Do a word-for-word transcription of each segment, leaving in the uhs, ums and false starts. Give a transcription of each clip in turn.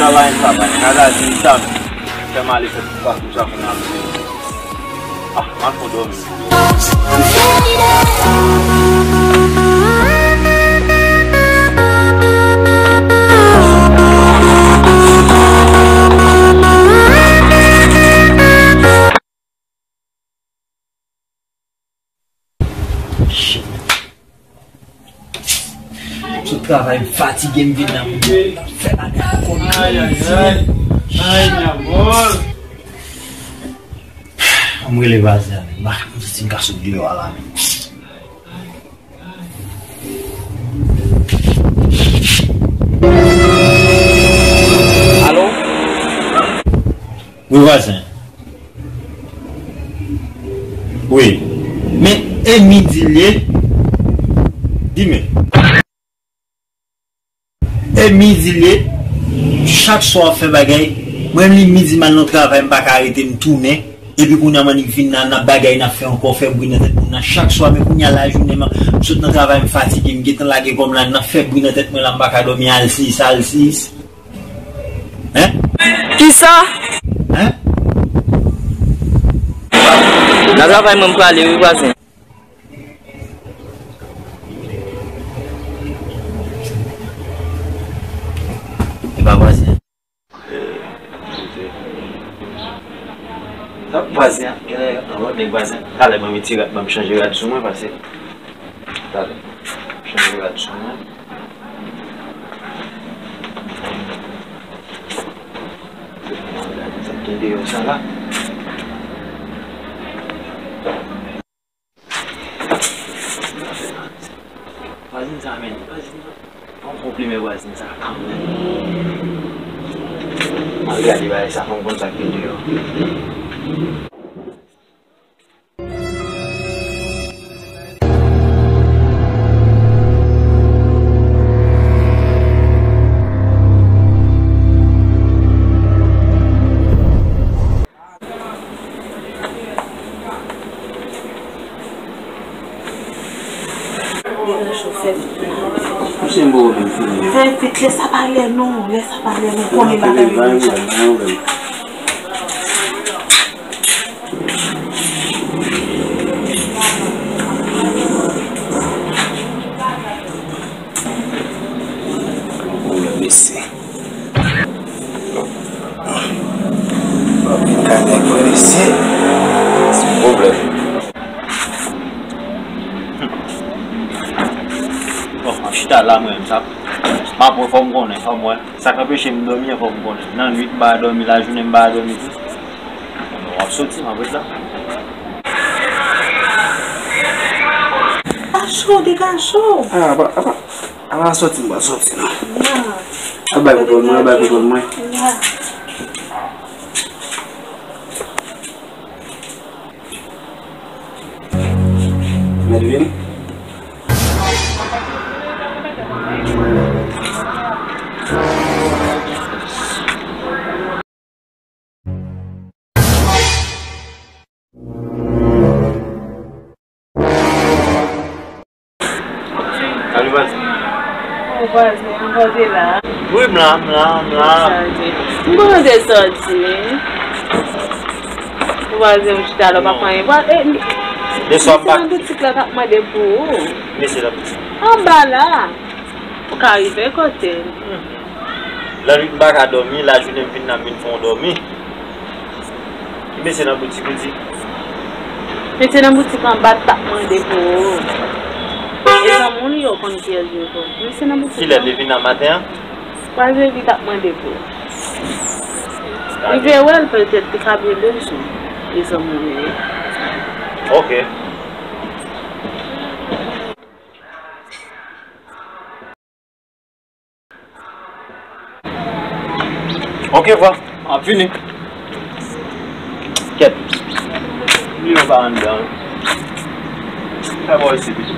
Travay, travay. Gad a di sa. Fè m ale fè ti pa pou sa pou n ap. Ah, m al fon dòmi. Shit. Sot travay, m fatige, m vin nan moun nan fè bagay kòm kòm. Ay, ay, ay, ay, ay. Ann m rele vwazen an, menm. M pa konn si m ka sot deyò a la menm. Alo? Wi, vwazen. Wi. Men, e midi l ye. Di men. E midi l ye. Chak swa w ap fè bagay. Mwen menm li midi m al nan travay, m pa ka rete, m tounen. Epi kounye a m annik vin la, n ap bagay, n ap fè ankò, fè bri nan tèt moun nan. Chak swa, men kounye a lajounen, m sot nan travay, m fatige, m gentan lage kò m la, n ap fè bri nan tèt mwen la, m pa ka dòmi, al sis, al sis. Hein? Kisa? Hein? Nan travay mwen m prale wi vwazen. E pa vwazen. Sa vwazen an, genlè yon lòt nèg vwazen. Talè ban m ti rad, ban m chanje rad sou mwen, pase. Talè. Chanje rad sou mwen. Gade sa k gen deyò sa la. Vwazen sa, men, vwazen sa. Fò m konplimen vwazen sa kanmenm. Al gade bagay sa, fò m konn sa k gen deyò. Degaje w, fè vit. Kouche m bò vin fini. Fè vit, lè sa pa lè non, lè sa pa lè non, konnen bagay yo deja. Pwoblèm mesye. Pap vin ka nèg vre mesye. Se pwoblèm. Bon, m ap chita la mwen menm sa. M ap wè, fò m konnen, fò m wè. Sa k anpeche m dòmi an, fò m konnen. Nan nwit m pa dòmi, lajounen m pa dòmi tou. Bon, w ap soti, m ap ret la. Degaje w, degaje w. Ah, apa, apa. Ala sòti, m pral sòti non. Al bay kontwòl mwen, al bay kontwòl mwen. Mèt vini. Salut, vwazen. Oh, vwazen, ankò w te la? Wi, m la, m la, m la. Sa di. M konnen w te sòti. Vwazen, ou chita la, w pa fè anyen. Vwa-, eh, mesye nan boutik la t ap mande pou ou. Mesye nan boutik. Anba la. Ou ka rive kote m. Lannwit m pa ka dòmi, lajounen m vin la m vin fè yon dòmi. Ki mesye nan boutik ou di? Mesye nan boutik anba t ap mande pou ou. E zanmi w li yo konn kiyès yo konn. Mesye nan boutik. Kilè li vin nan maten an? Kwaze li t ap mande pou ou. Rive wè l petèt li ka byen bezwen. E zanmi w li yo. Ok. Ok, frè. M ap vini. Kèt. Li yo pa anndan. Fè bò isi pito.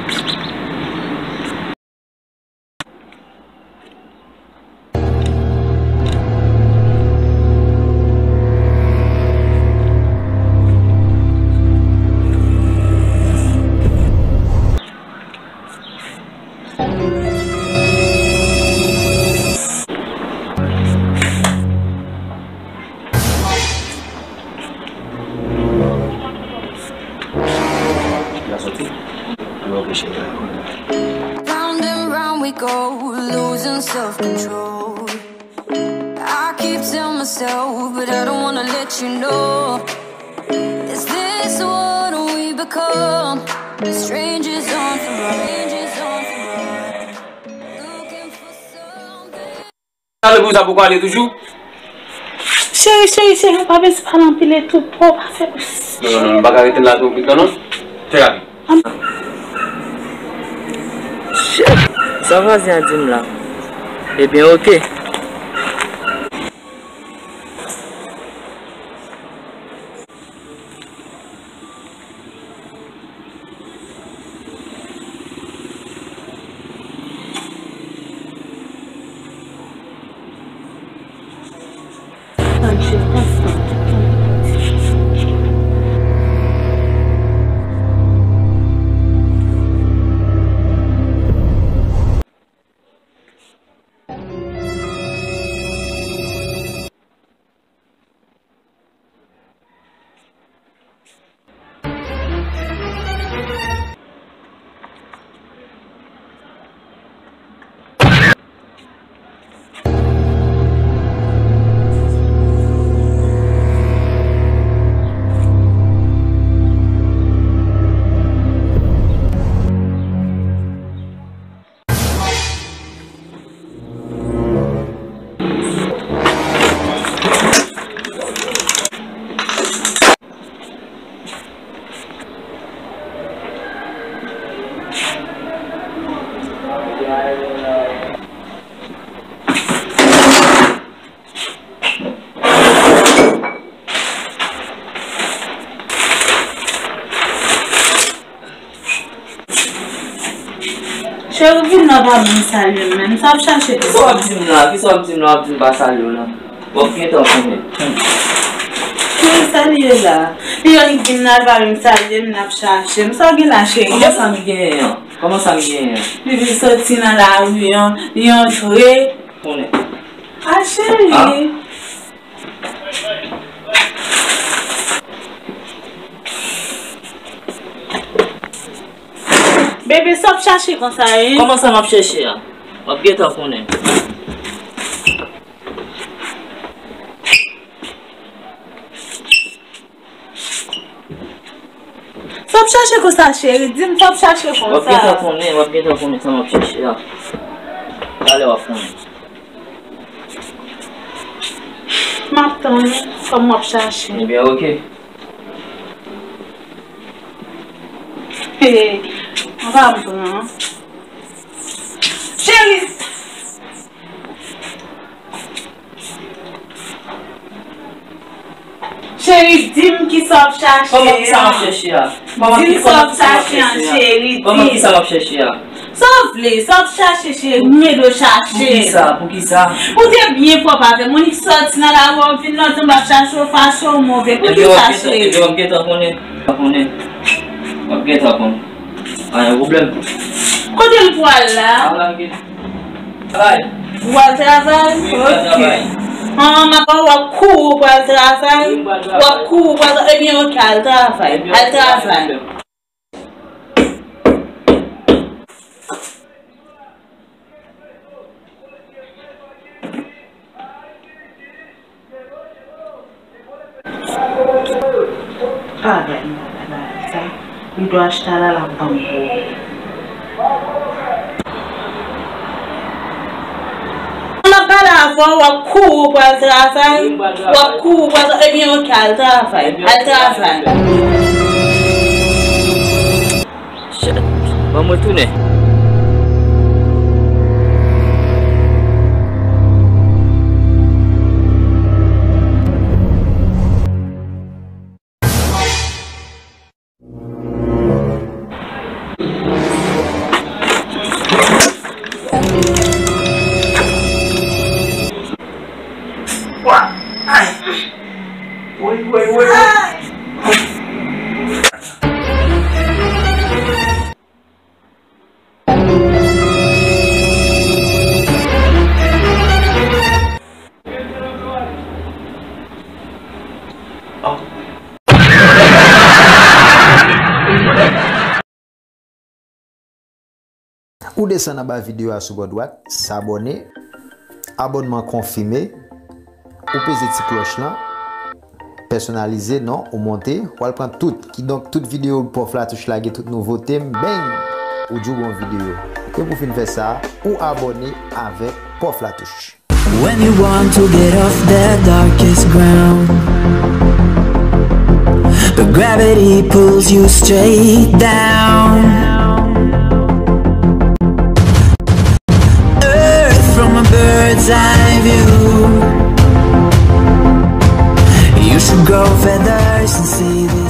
L ap soti. Wi, ok, cheri. Round and round we go, losing self-control. I keep telling myself, but I don't wanna let you know. Is this what we become? Strangers on the run. Looking for something. Sa vle pou sa poko ale toujou? Cheri, cheri, cheri, ou pa bezwen pale anpil e tou, pa fè. Non, non, non, m pa ka rete la tou, non, non. Fè rapid. Sa vwazen an di m la? Ebyen, oke. Cheri, vin nan pa vin salye m menm. Sa w ap chache pou sa? Kisa w ap di m la? Kisa w ap di m la? W ap di m pa salye w la. W ap gentan konnen. Cheri, salye la. Li yo li vin nan pa vin salye m, n ap chache m. Sa w gen la, cheri? Kòman sa m genyen an? Kòman sa m genyen an? Li vin soti nan lari an, li antre. Konnen. A, cheri. Bebe, sa w ap chache konsa, en? Kòman sa m ap chèche a? W ap gentan konnen. Sa w ap chache konsa, cheri? Di m sa w ap chache konsa. W ap gentan konnen, w ap gentan konnen sa m ap chache a. Talè w ap konnen. M ap tann ou, kòm w ap chache. Ebyen, oke. He, anba m pran. Cheri! Cheri, di m kisa w ap chache an. Kòman kisa m ap chèche a? Di m sa w ap chache an, cheri, di m. Kòman kisa m ap chèche a? Sa w vle, sa w ap chache, cheri, m ede w chache. Poukisa? Poukisa? Ou te byen pwòp avè m. Ou nik sòti nan lari w ap vin nan tan m ap chache w, fache w move. Poukisa, cheri? Ebyen, w ap gentan konnen. W ap gentan konnen. W ap gentan konnen. Pa gen pwoblèm. Kote l pral la? Travay. Ou al travay? Wi, m al travay. Ok. An, m ap wè w ap kouri, ou pral travay? Wi, m pral travay. W ap kouri, ou pral travay? Ebyen, ok, al travay. Al travay. Pa bay m bagay sa. Li dwe achte la, l ap ban m pou ou. M ap pale avè w, w ap kouri, w pral travay. W ap kouri, w pral travay. Ebyen, ok, al travay. Al travay. Shit. Ban mwen tounen. Ou desann anba videyo a sou bò dwat, sabòne, abònman konfime, ou peze ti klòch lan, pèsonalize, non, ou monte, w al pran tout. Kidonk, tout videyo Pwòf Latouch lage, tout nouvote m, bang! Ou di w gon videyo. Epi pou fin fè sa, ou abòne avèk Pwòf Latouch. When you want to get off that darkest ground, but gravity pulls you straight down. Earth from a bird's eye view. You should grow feathers and see the